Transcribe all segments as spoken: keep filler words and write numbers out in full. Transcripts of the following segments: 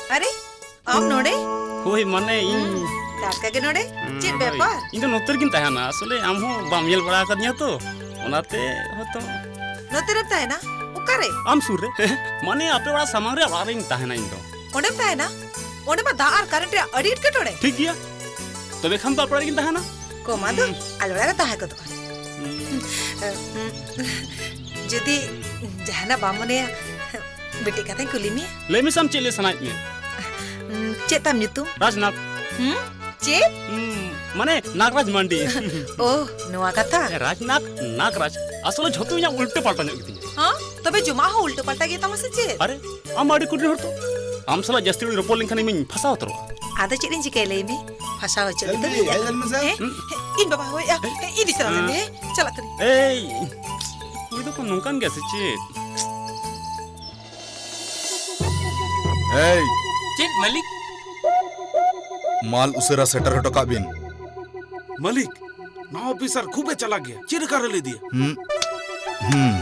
ᱟᱨᱮ, ᱟᱢ ᱱᱚᱰᱮ? ᱦᱳᱭ, ᱢᱟᱱᱮ ᱤᱧ ᱦᱩᱸ, ᱴᱟᱴᱠᱟ ᱜᱮ ᱱᱚᱰᱮ? ᱦᱩᱸ, ᱪᱮᱫ ᱦᱳᱭ᱾ ᱵᱮᱯᱟᱨ? ᱤᱧ ᱫᱚ ᱱᱚᱛᱮ ᱨᱮᱜᱤᱧ ᱛᱟᱦᱮᱱᱟ᱾ ᱟᱥᱚᱞᱮ ᱟᱢ ᱦᱚᱸ ᱵᱟᱢ ᱧᱮᱞ ᱵᱟᱲᱟ ᱟᱠᱟᱫᱤᱧᱟ ᱛᱚ, ᱚᱱᱟᱛᱮ ᱦᱚᱭᱛᱚ᱾ ᱱᱚᱛᱮ ᱨᱮᱢ ᱛᱟᱦᱮᱱᱟ? ᱚᱠᱟᱨᱮ? ᱟᱢ ᱥᱩᱨ ᱨᱮ᱾ ᱢᱟᱱᱮ ᱟᱯᱮ ᱚᱲᱟᱜ ᱥᱟᱢᱟᱝ ᱨᱮ ᱚᱲᱟᱜ ᱨᱮᱧ ᱛᱟᱦᱮᱱᱟ ᱤᱧ ᱫᱚ᱾ ᱚᱸᱰᱮᱢ ᱛᱟᱦᱮᱱᱟ? ᱚᱸᱰᱮ ᱢᱟ ᱫᱟᱜ ᱟᱨ ᱠᱟᱨᱮᱱᱴ ᱨᱮᱭᱟᱜ ᱟᱹᱰᱤ ᱮᱴᱠᱮᱴᱚᱬᱮ᱾ ᱴᱷᱤᱠ ᱜᱮᱭᱟ, ᱛᱚᱵᱮ ᱠᱷᱟᱱ ᱫᱚ ᱟᱯᱮ ᱚᱲᱟᱜ ᱨᱮᱜᱤᱧ ᱛᱟᱦᱮᱱᱟ᱾ ᱠᱚᱢᱟ ᱫᱚ ᱦᱩᱸ᱾ ᱟᱞᱮ ᱚᱲᱟᱜ ᱨᱮ ᱛᱟᱦᱮᱸ ᱜᱚᱫᱚᱜᱼᱟ᱾ ᱦᱩᱸ᱾ ᱡᱩᱫᱤ ᱡᱟᱦᱟᱱᱟᱜ ᱵᱟᱢ ᱢᱚᱱᱮᱭᱟ, ᱢᱤᱫᱴᱮᱡ ᱠᱟᱛᱷᱟᱧ ᱠᱩᱞᱤ ᱢᱮᱭᱟ? ᱞᱟᱹᱭ ᱢᱮᱥᱮ, ᱟᱢ ᱪᱮᱫ ᱞᱟᱹᱭ ᱥᱟᱱᱟᱭᱮᱫ ᱢᱮᱭᱟ? ᱩᱸ, ᱪᱮᱫ ᱛᱟᱢ ᱧᱩᱛᱩᱢ? ᱨᱟᱡᱽᱱᱟᱛᱷ᱾ ᱦᱩᱸ? ᱪᱮᱫ? ᱩᱸ, ᱢᱟᱱᱮ ᱱᱟᱜᱽᱨᱟᱡᱽ ᱢᱟᱱᱰᱤ᱾ ᱳ, ᱱᱚᱣᱟ ᱠᱟᱛᱷᱟ? ᱮ, ᱨᱟᱡᱽᱱᱟᱛᱷ, ᱱᱟᱜᱽᱨᱟᱡᱽ᱾ ᱟᱥᱚᱞᱮ ᱡᱷᱚᱛᱚ ᱤᱧᱟᱜ ᱩᱞᱴᱟᱹ ᱯᱟᱞᱴᱟ ᱧᱚᱜ ᱜᱮᱛᱤᱧᱟ᱾ ᱦᱚᱸ? ᱛᱚᱵᱮ ᱡᱚᱢᱟᱜ ᱦᱚᱸ ᱩᱞᱴᱟᱹ ᱯᱟᱞᱴᱟ ᱜᱮ ᱛᱟᱢᱟ ᱥᱮ ᱪᱮᱫ? ᱟᱨᱮ, ᱟᱢ ᱟᱹᱰᱤ ᱠᱩᱴᱤᱱ ᱦᱚᱲ ᱛᱚ᱾ ᱟᱢ ᱥᱟᱞᱟᱜ ᱡᱟᱹᱥᱛᱤ ᱜᱷᱟᱹᱲᱤᱡ ᱨᱚᱯᱚᱲ ᱞᱮᱱᱠᱷᱟᱱ ᱤᱧᱤᱧ ᱯᱷᱟᱥᱟᱣ ᱩᱛᱟᱹᱨᱚᱜᱼᱟ᱾ ᱟᱫᱚ ᱪᱮᱫ ᱤᱧ ᱪᱤᱠᱟᱹᱭᱟ ᱞᱟᱹᱭ ᱢᱮ? ᱯᱷᱟᱥᱟᱣ ᱦᱚᱪᱚ ᱞᱮ ᱛᱚᱵᱮ ᱮᱭ, ᱤᱧ ᱦᱮᱡ ᱞᱮᱱ ᱢᱮᱥᱮ᱾ ᱦᱮᱸ? ᱤᱧ ᱵᱟᱵᱟ ᱦᱳᱭ, ᱟ, ᱤᱧ ᱫᱤᱥᱟᱹ ᱦᱮᱸ? ᱪᱟᱞᱟᱜ ᱠᱟᱹᱱᱟᱹᱧ᱾ ᱮᱭ, ᱩᱱᱤ ᱫᱚᱠᱚ ᱱᱚᱝᱠᱟᱱ ᱜᱮᱭᱟ ᱥᱮ ᱪᱮᱫ? ᱮᱭ᱾ ᱪᱮᱫ ᱢᱟᱹᱞᱤᱠ? ᱢᱟᱞ ᱩᱥᱟᱹᱨᱟ ᱥᱮᱴᱮᱨ ᱦᱚᱴᱚ ᱠᱟᱜ ᱵᱤᱱ᱾ ᱢᱟᱹᱞᱤᱠ, ᱱᱟᱣᱟ ᱚᱯᱷᱤᱥᱟᱨ ᱠᱷᱩᱵ ᱮ ᱪᱟᱞᱟᱠ ᱜᱮᱭᱟ᱾ ᱪᱮᱫ ᱞᱮᱠᱟ ᱨᱮ ᱞᱟᱹᱭ ᱫᱤᱭᱟ? ᱦᱩᱸ, ᱦᱩᱸ᱾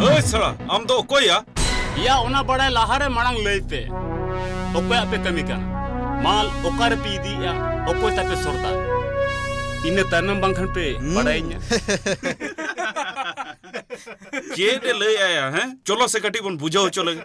ᱮᱭ ᱥᱟᱲᱟ, ᱟᱢ ᱫᱚ ᱚᱠᱚᱭ ᱭᱟ? ᱭᱟ, ᱚᱱᱟ ᱵᱟᱲᱟᱭ ᱞᱟᱦᱟᱨᱮ ᱢᱟᱲᱟᱝ ᱞᱟᱹᱭ ᱯᱮ, ᱚᱠᱚᱭᱟᱜ ᱯᱮ ᱠᱟᱹᱢᱤ ᱠᱟᱱᱟ? ᱢᱟᱞ ᱚᱠᱟ ᱨᱮᱯᱮ ᱤᱫᱤᱭᱮᱜᱼᱟ? ᱚᱠᱚᱭ ᱛᱟᱯᱮ ᱥᱚᱨᱫᱟᱨ? ᱤᱱᱟᱹ ᱛᱟᱭᱱᱚᱢ ᱵᱟᱝᱠᱷᱟᱱ ᱯᱮ ᱦᱩᱸ᱾ ᱵᱟᱲᱟᱭᱤᱧᱟ᱾ ᱪᱮᱫ ᱮ ᱞᱟᱹᱭ ᱟᱭᱟ, ᱦᱮᱸ? ᱪᱚᱞᱚ ᱥᱮ ᱠᱟᱹᱴᱤᱡ ᱵᱚᱱ ᱵᱩᱡᱷᱟᱹᱣ ᱦᱚᱪᱚ ᱞᱮᱜᱮ᱾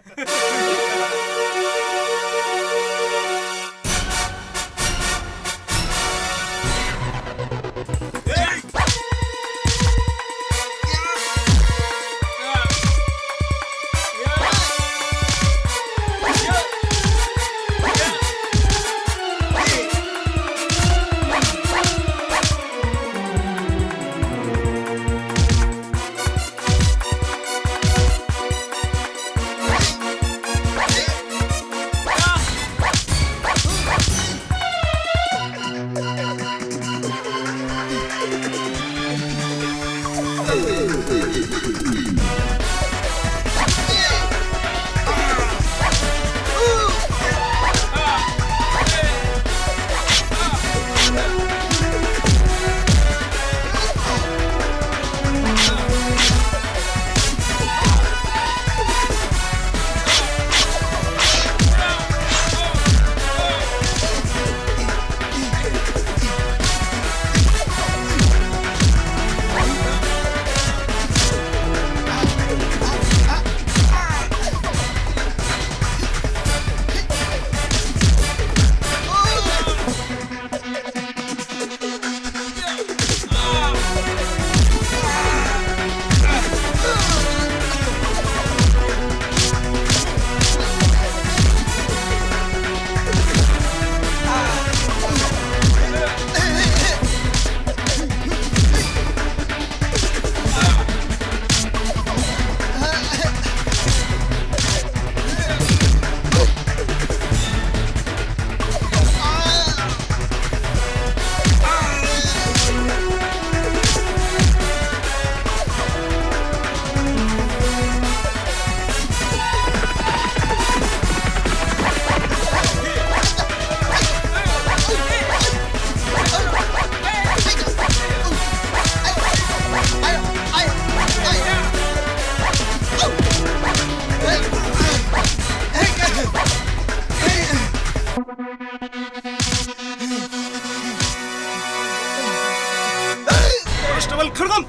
ᱠᱚᱱᱥᱴᱮᱵᱚᱞ ᱠᱷᱟᱲᱜᱚᱢ!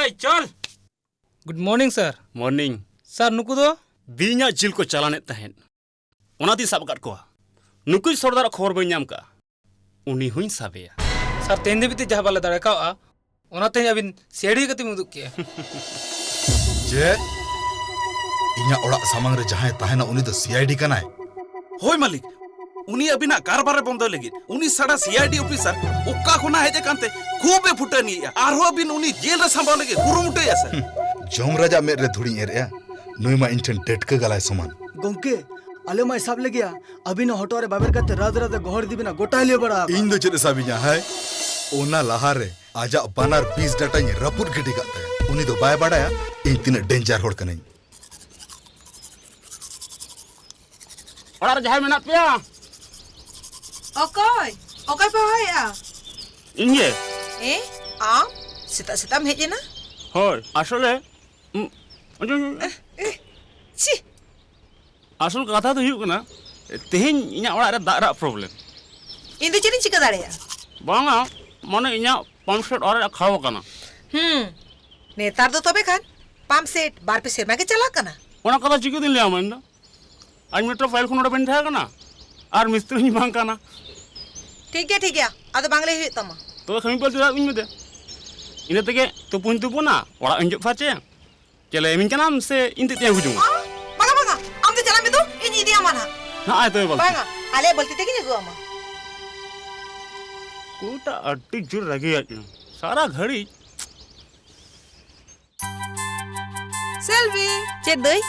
ᱮᱭ, ᱪᱚᱞ! ᱜᱩᱰ ᱢᱚᱨᱱᱤᱝ, ᱥᱟᱨ᱾ ᱢᱚᱨᱱᱤᱝ᱾ ᱥᱟᱨ, ᱱᱩᱠᱩ ᱫᱚ? ᱵᱤᱧᱟᱜ ᱡᱤᱞ ᱠᱚ ᱪᱟᱞᱟᱱᱮᱫ ᱛᱟᱦᱮᱸᱫ, ᱚᱱᱟᱛᱮᱧ ᱥᱟᱵ ᱟᱠᱟᱫ ᱠᱚᱣᱟ᱾ ᱱᱩᱠᱩᱭ ᱥᱚᱨᱫᱟᱨᱟᱜ ᱠᱷᱚᱵᱚᱨ ᱵᱟᱹᱧ ᱧᱟᱢ ᱠᱟᱜᱼᱟ, ᱩᱱᱤ ᱦᱚᱸᱧ ᱥᱟᱵᱮᱭᱟ᱾ ᱥᱟᱨ, ᱛᱮᱦᱮᱧ ᱫᱷᱟᱹᱵᱤᱡ ᱛᱮ ᱡᱟᱦᱟᱸ ᱵᱟᱞᱮ ᱫᱟᱲᱮ ᱠᱟᱣᱜᱼᱟ, ᱚᱱᱟ ᱛᱮᱦᱮᱧ ᱟᱹᱵᱤᱱ ᱥᱤᱟᱭᱰᱤ ᱠᱟᱛᱮᱢ ᱩᱫᱩᱜ ᱠᱮᱜᱼᱟ᱾ ᱪᱮᱫ? ᱤᱧᱟᱜ ᱚᱲᱟᱜ ᱥᱟᱢᱟᱝ ᱨᱮ ᱡᱟᱦᱟᱸᱭ ᱛᱟᱦᱮᱱᱟ, ᱩᱱᱤ ᱫᱚ ᱥᱤᱟᱭᱰᱤ ᱠᱟᱱᱟᱭ? ᱦᱳᱭ ᱢᱟᱹᱞᱤᱠ, ᱩᱱᱤ ᱟᱹᱵᱤᱱᱟᱜ ᱠᱟᱨᱵᱟᱨ ᱮ ᱵᱚᱱᱫᱚᱭ ᱞᱟᱹᱜᱤᱫ, ᱩᱱᱤ ᱥᱟᱲᱟ ᱥᱤᱟᱭᱰᱤ ᱚᱯᱷᱤᱥᱟᱨ ᱚᱠᱟ ᱠᱷᱚᱱᱟᱜ ᱦᱮᱡ ᱟᱠᱟᱱ ᱛᱮ ᱠᱷᱩᱵ ᱮ ᱯᱷᱩᱴᱟᱹᱱᱤᱭᱮᱜᱼᱟ᱾ ᱟᱨᱦᱚᱸ ᱟᱹᱵᱤᱱ ᱩᱱᱤ ᱡᱮᱞ ᱨᱮ ᱥᱟᱢᱵᱟᱣ ᱞᱟᱹᱜᱤᱫ ᱠᱩᱨᱩᱢᱩᱴᱩᱭᱟ ᱥᱮ? ᱦᱩᱸ, ᱡᱚᱢᱨᱟᱡᱟᱜ ᱢᱮᱫ ᱨᱮ ᱫᱷᱩᱲᱤᱧ ᱮᱨᱮᱜᱼᱟ, ᱱᱩᱭ ᱢᱟ ᱤᱧ ᱴᱷᱮᱱ ᱴᱟᱹᱴᱠᱟᱹ ᱜᱟᱞᱟᱭ ᱥᱚᱢᱟᱱ᱾ ᱜᱚᱝᱠᱮ, ᱟᱞᱮ ᱢᱟᱭ ᱥᱟᱵ ᱞᱮᱜᱮᱭᱟ, ᱟᱹᱵᱤᱱᱟᱜ ᱦᱚᱴᱚᱜ ᱨᱮ ᱵᱟᱵᱮᱨ ᱠᱟᱛᱮ ᱨᱟᱡᱽ ᱨᱟᱡᱽ ᱮ ᱜᱚᱦᱚᱲ ᱤᱫᱤ ᱵᱤᱱᱟ, ᱜᱚᱴᱟᱭ ᱞᱟᱹᱭ ᱵᱟᱲᱟ ᱟᱠᱟᱫ᱾ ᱤᱧ ᱫᱚ ᱪᱮᱫ ᱮ ᱥᱟᱵᱤᱧᱟ, ᱦᱟᱭ? ᱚᱱᱟ ᱞᱟᱦᱟᱨᱮ ᱟᱡᱟᱜ ᱵᱟᱱᱟᱨ ᱵᱤᱥ ᱰᱟᱴᱟᱧ ᱨᱟᱹᱯᱩᱫ ᱜᱤᱰᱤ ᱠᱟᱜ ᱛᱟᱭᱟ᱾ ᱩᱱᱤ ᱫᱚ ᱵᱟᱭ ᱵᱟᱰᱟᱭᱟ ᱤᱧ ᱛᱤᱱᱟᱹᱜ ᱰᱮᱧᱡᱟᱨ ᱦᱚᱲ ᱠᱟᱹᱱᱟᱹᱧ᱾ ᱚᱲᱟᱜ ᱨᱮ ᱡᱟᱦᱟᱸᱭ ᱢᱮᱱᱟᱜ ᱯᱮᱭᱟ? ᱚᱠᱚᱭ? ᱚᱠᱚᱭ ᱯᱮ ᱦᱚᱦᱚᱭᱮᱫᱼᱟ? ᱤᱧ ᱜᱮ᱾ ᱮ? ᱟᱢ? ᱥᱮᱛᱟᱜ ᱥᱮᱛᱟᱜ ᱮᱢ ᱦᱮᱡ ᱮᱱᱟ? ᱦᱳᱭ, ᱟᱥᱚᱞᱮ, ᱩᱸ, ᱮ, ᱮ, ᱪᱷᱤ! ᱟᱥᱚᱞ ᱠᱟᱛᱷᱟ ᱫᱚ ᱦᱩᱭᱩᱜ ᱠᱟᱱᱟ, ᱛᱮᱦᱮᱧ ᱤᱧᱟᱹᱜ ᱚᱲᱟᱜ ᱨᱮ ᱫᱟᱜ ᱨᱮᱭᱟᱜ problem᱾ ᱤᱧ ᱫᱚ ᱪᱮᱫ ᱤᱧ ᱪᱤᱠᱟᱹ ᱫᱟᱲᱮᱭᱟᱜᱼᱟ? ᱵᱟᱝᱟ, ᱢᱟᱱᱮ ᱤᱧᱟᱹᱜ pump set ᱚᱲᱟᱜ ᱨᱮᱭᱟᱜ ᱠᱷᱟᱨᱟᱯ ᱟᱠᱟᱱᱟ᱾ ᱦᱩᱸ, ᱱᱮᱛᱟᱨ ᱫᱚ ᱛᱚᱵᱮ ᱠᱷᱟᱱ pump set ᱵᱟᱨ ᱯᱮ ᱥᱮᱨᱢᱟ ᱜᱮ ᱪᱟᱞᱟᱜ ᱠᱟᱱᱟ᱾ ᱚᱱᱟ ᱠᱟᱛᱷᱟ ᱪᱤᱠᱟᱹᱛᱤᱧ ᱞᱟᱹᱭᱟᱢᱟ ᱤᱧ ᱫᱚ? ᱟᱡ ᱢᱤᱫᱴᱟᱝ file ᱠᱷᱚᱱ ᱱᱚᱰᱮ ᱵᱟᱹᱧ ᱛᱟᱦᱮᱸ ᱠᱟᱱᱟ, ᱟᱨ ᱢᱤᱥᱛᱨᱤ ᱦᱚᱸᱧ ᱵᱟᱝ ᱠᱟᱱᱟ᱾ ᱴᱷᱤᱠ ᱜᱮᱭᱟ, ᱴᱷᱤᱠ ᱜᱮᱭᱟ, ᱟᱫᱚ ᱵᱟᱝ ᱞᱟᱹᱭ ᱦᱩᱭᱩᱜ ᱛᱟᱢᱟ᱾ ᱛᱚᱵᱮ ᱠᱷᱟᱱ ᱢᱤᱫ ᱵᱟᱨ ᱪᱮᱫᱟᱜ ᱤᱧ ᱢᱮᱫᱮ? ᱤᱱᱟᱹ ᱛᱮᱜᱮ ᱛᱩᱯᱩᱧ ᱛᱩᱯᱩᱱᱟ, ᱚᱲᱟᱜ ᱤᱧ ᱡᱚᱜ ᱯᱷᱟᱨᱪᱟᱭᱟ᱾ ᱪᱮᱫ ᱞᱮ ᱮᱢᱤᱧ ᱠᱟᱱᱟᱢ ᱥᱮ ᱤᱧ ᱛᱮ ᱛᱮᱧ ᱦᱤᱡᱩᱜᱼᱟ? ᱟ, ᱵᱟᱝᱟ, ᱵᱟᱝᱟ, ᱟᱢ ᱫᱚ ᱪᱟᱞᱟᱜ ᱢᱮ ᱛᱚ, ᱤᱧ ᱤᱫᱤᱭᱟᱢᱟ ᱱᱟᱦᱟᱜ᱾ ᱱᱚᱜᱼᱚᱭ ᱛᱚᱵᱮ ᱵᱟᱹᱞᱛᱤ᱾ ᱵᱟᱝᱟ, ᱟᱞᱮᱭᱟᱜ ᱵᱟᱹᱞᱛᱤ ᱛᱮᱜᱮᱧ ᱟᱹᱜᱩᱣᱟᱢᱟ᱾ ᱠᱩᱲᱤᱴᱟ ᱟᱹᱰᱤ ᱡᱳᱨ ᱨᱟᱹᱜᱤᱭᱟᱫᱤᱧᱟ ᱥᱟᱨᱟ ᱜᱷᱟᱹᱲᱤᱡ᱾ ᱥᱮᱞᱵᱷᱤ! ᱪᱮᱫ ᱫᱟᱹᱭ?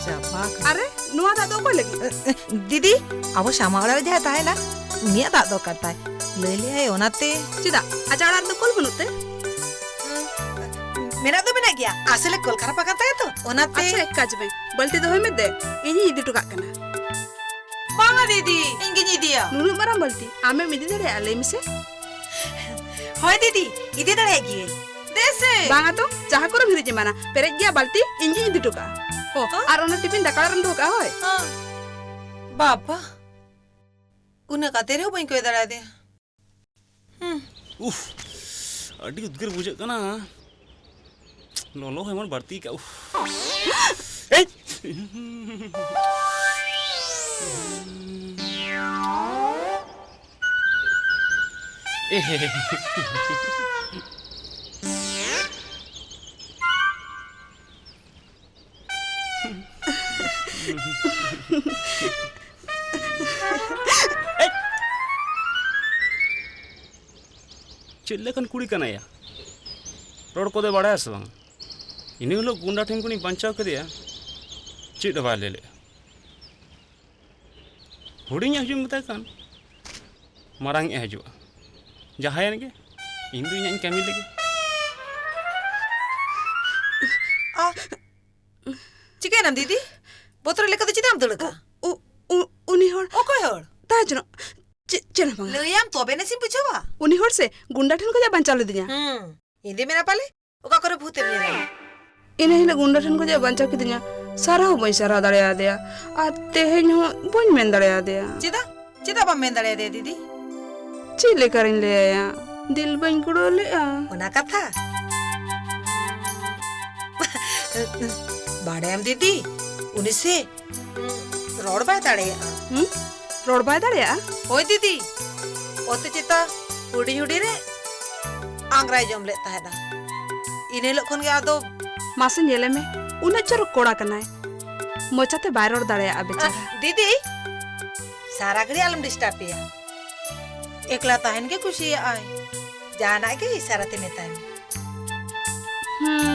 ᱪᱟᱵᱟ ᱠᱟᱱᱟ᱾ ᱟᱨᱮ, ᱱᱚᱣᱟ ᱫᱟᱜ ᱫᱚ ᱚᱠᱚᱭ ᱞᱟᱹᱜᱤᱫ? ᱮ, ᱮ, ᱫᱤᱫᱤ, ᱟᱵᱚ ᱥᱟᱢᱟ ᱚᱲᱟᱜ ᱨᱮ ᱡᱟᱦᱟᱸᱭ ᱛᱟᱦᱮᱱᱟ, ᱩᱱᱤᱭᱟᱜ ᱫᱟᱜ ᱫᱚᱨᱠᱟᱨ ᱛᱟᱭ᱾ ᱞᱟᱹᱭ ᱞᱮᱭᱟᱭ ᱚᱱᱟᱛᱮ᱾ ᱪᱮᱫᱟᱜ? ᱟᱡᱟᱜ ᱚᱲᱟᱜ ᱨᱮᱫᱚ ᱠᱚᱞ ᱵᱟᱹᱱᱩᱜ ᱛᱮ? ᱩᱸ, ᱢᱮᱱᱟᱜ ᱫᱚ ᱢᱮᱱᱟᱜ ᱜᱮᱭᱟ, ᱟᱥᱚᱞᱮ ᱠᱚᱞ ᱠᱷᱟᱨᱟᱯ ᱟᱠᱟᱱ ᱛᱟᱭᱟ ᱛᱚ, ᱚᱱᱟᱛᱮ᱾ ᱟᱪᱪᱷᱟ, ᱮᱠ ᱠᱟᱡᱽ ᱢᱮ, ᱵᱟᱹᱞᱛᱤ ᱫᱚᱦᱚᱭ ᱢᱮ ᱫᱮ, ᱤᱧᱤᱧ ᱤᱫᱤ ᱦᱚᱴᱚ ᱠᱟᱜ ᱠᱟᱱᱟ᱾ ᱵᱟᱝᱟ ᱫᱤᱫᱤ, ᱤᱧ ᱜᱤᱧ ᱤᱫᱤᱭᱟ᱾ ᱱᱩᱱᱟᱹᱜ ᱢᱟᱨᱟᱝ ᱵᱟᱹᱞᱛᱤ ᱟᱢᱮᱢ ᱤᱫᱤ ᱫᱟᱲᱮᱭᱟᱜᱼᱟ? ᱞᱟᱹᱭ ᱢᱮᱥᱮ᱾ ᱦᱳᱭ ᱫᱤᱫᱤ, ᱤᱫᱤ ᱫᱟᱲᱮᱭᱟᱜ ᱜᱤᱭᱟᱹᱧ᱾ ᱫᱮ ᱥᱮ᱾ ᱵᱟᱝᱟ ᱛᱚ, ᱡᱟᱦᱟᱸ ᱠᱚᱨᱮᱢ ᱦᱤᱨᱤᱡ ᱮᱢᱟᱱᱟ, ᱯᱮᱨᱮᱡ ᱜᱮᱭᱟ ᱵᱟᱹᱞᱛᱤ, ᱤᱧ ᱜᱤᱧ ᱤᱫᱤ ᱦᱚᱴᱚ ᱠᱟᱜᱼᱟ᱾ ᱚ, ᱦᱮᱸ? ᱟᱨ ᱚᱱᱟ ᱴᱤᱯᱷᱤᱱ ᱫᱟᱠᱟ ᱚᱲᱟᱜ ᱨᱮᱢ ᱫᱚᱦᱚ ᱠᱟᱜᱼᱟ, ᱦᱳᱭ? ᱦᱮᱸ᱾ ᱵᱟᱵᱟ, ᱩᱱᱟᱹᱜ ᱠᱟᱛᱮ ᱨᱮᱦᱚᱸ ᱵᱟᱹᱧ ᱠᱚᱭ ᱫᱟᱲᱮᱭᱟᱫᱮᱭᱟ᱾ ᱦᱩᱸ᱾ ᱩᱯᱷ, ᱟᱹᱰᱤ ᱩᱫᱽᱜᱟᱹᱨ ᱵᱩᱡᱷᱟᱹᱜ ᱠᱟᱱᱟ᱾ ᱞᱚᱞᱚ ᱦᱚᱸ ᱮᱢᱚᱱ ᱵᱟᱹᱲᱛᱤ ᱠᱟᱜ, ᱩᱯᱷ᱾ ᱮᱭ! ᱪᱮᱫ ᱞᱮᱠᱟᱱ ᱠᱩᱲᱤ ᱠᱟᱱᱟᱭᱟ? ᱨᱚᱲ ᱠᱚᱫᱚᱭ ᱵᱟᱲᱟᱭᱟ ᱥᱮ ᱵᱟᱝ? ᱤᱱᱟᱹ ᱦᱤᱞᱳᱜ ᱜᱩᱱᱰᱟ ᱴᱷᱮᱱ ᱠᱷᱚᱱᱤᱧ ᱵᱟᱧᱪᱟᱣ ᱠᱮᱫᱮᱭᱟ, ᱪᱮᱫ ᱦᱚᱸ ᱵᱟᱭ ᱞᱟᱹᱭ ᱞᱮᱫᱼᱟ᱾ ᱦᱩᱰᱤᱧᱟᱜ ᱦᱤᱡᱩᱜ ᱢᱮᱛᱟᱭ ᱠᱷᱟᱱ ᱢᱟᱨᱟᱝᱤᱡ ᱮ ᱦᱤᱡᱩᱜᱼᱟ᱾ ᱡᱟᱦᱟᱸᱭᱮᱱ ᱜᱮ, ᱤᱧ ᱫᱚ ᱤᱧᱟᱹᱜ ᱤᱧ ᱠᱟᱹᱢᱤ ᱞᱮᱜᱮ᱾ ᱟ, ᱪᱤᱠᱟᱹᱭᱮᱱᱟᱢ ᱫᱤᱫᱤ? ᱵᱚᱛᱚᱨ ᱞᱮᱠᱟ ᱫᱚ ᱪᱮᱫᱟᱜ ᱮᱢ ᱫᱟᱹᱲ ᱟᱠᱟᱫᱼᱟ? ᱩ-, ᱩ-, ᱩᱱᱤ ᱦᱚᱲ᱾ ᱚᱠᱚᱭ ᱦᱚᱲ? ᱛᱟᱦᱮᱸ ᱦᱚᱪᱚᱱᱚᱜ᱾ ᱪᱮᱫ, ᱪᱮᱫ ᱦᱚᱸ ᱵᱟᱝᱟ᱾ ᱞᱟᱹᱭᱟᱢ ᱛᱚᱵᱮ ᱱᱟᱥᱮᱢ ᱵᱩᱡᱷᱟᱹᱣᱟ᱾ ᱩᱱᱤ ᱦᱚᱲ ᱥᱮ ᱜᱩᱱᱰᱟ ᱴᱷᱮᱱ ᱠᱷᱚᱱᱟᱜ ᱵᱟᱧᱪᱟᱣ ᱞᱤᱫᱤᱧᱟ᱾ ᱦᱩᱸ, ᱤᱧ ᱫᱚᱧ ᱢᱮᱱᱟ ᱯᱟᱞᱮ ᱚᱠᱟ ᱠᱚᱨᱮ ᱵᱷᱩᱛ ᱮᱢ ᱧᱮᱞᱟ᱾ ᱤᱱᱟᱹ ᱦᱤᱞᱳᱜ ᱜᱩᱱᱰᱟ ᱴᱷᱮᱱ ᱠᱷᱚᱱᱟᱜ ᱵᱟᱧᱪᱟᱣ ᱠᱤᱫᱤᱧᱟ, ᱥᱟᱨᱦᱟᱣ ᱵᱟᱹᱧ ᱥᱟᱨᱦᱟᱣ ᱫᱟᱲᱮᱭᱟᱫᱮᱭᱟ᱾ ᱟᱨ ᱛᱮᱦᱮᱧ ᱦᱚᱸ ᱵᱟᱹᱧ ᱢᱮᱱ ᱫᱟᱲᱮᱭᱟᱫᱮᱭᱟ᱾ ᱪᱮᱫᱟᱜ? ᱪᱮᱫᱟᱜ ᱵᱟᱢ ᱢᱮᱱ ᱫᱟᱲᱮᱭᱟᱫᱮᱭᱟ ᱫᱤᱫᱤ? ᱪᱮᱫ ᱞᱮᱠᱟᱨᱤᱧ ᱞᱟᱹᱭᱟᱭᱟ? ᱫᱤᱞ ᱵᱟᱹᱧ ᱠᱩᱲᱟᱹᱣ ᱞᱮᱜᱼᱟ᱾ ᱚᱱᱟ ᱠᱟᱛᱷᱟ? ᱵᱟᱲᱟᱭᱟᱢ ᱫᱤᱫᱤ, ᱩᱱᱤ ᱥᱮ ᱨᱚᱲ ᱵᱟᱭ ᱫᱟᱲᱮᱭᱟᱜᱼᱟ᱾ ᱦᱩᱸ? ᱨᱚᱲ ᱵᱟᱭ ᱫᱟᱲᱮᱭᱟᱜᱼᱟ? ᱦᱳᱭ ᱫᱤᱫᱤ, ᱚᱛᱮ ᱪᱮᱛᱟ ᱦᱩᱰᱤᱧ ᱦᱩᱰᱤᱧ ᱨᱮ ᱟᱝᱜᱽᱨᱟᱭ ᱡᱚᱢ ᱞᱮᱫ ᱛᱟᱦᱮᱸᱫᱼᱟ᱾ ᱤᱱᱟᱹ ᱦᱤᱞᱳᱜ ᱠᱷᱚᱱ ᱜᱮ ᱟᱫᱚ ᱢᱟᱥᱮ ᱧᱮᱞᱮ ᱢᱮ, ᱩᱱᱟᱹᱜ ᱪᱚᱨᱚᱠ ᱠᱚᱲᱟ ᱠᱟᱱᱟᱭ, ᱢᱚᱪᱟᱛᱮ ᱵᱟᱭ ᱨᱚᱲ ᱫᱟᱲᱮᱭᱟᱜᱼᱟ ᱵᱮᱪᱟᱨᱟ᱾ ᱟᱦ, ᱫᱤᱫᱤ, ᱥᱟᱨᱟ ᱜᱷᱟᱹᱲᱤ ᱟᱞᱚᱢ disturb ᱮᱭᱟ᱾ ᱮᱠᱞᱟ ᱛᱟᱦᱮᱱ ᱜᱮ ᱠᱩᱥᱤᱭᱟᱜᱼᱟᱭ, ᱡᱟᱦᱟᱱᱟᱜ ᱜᱮ ᱤᱥᱟᱨᱟ ᱛᱮ ᱢᱮᱛᱟᱭ ᱢᱮ᱾ ᱦᱩᱸ,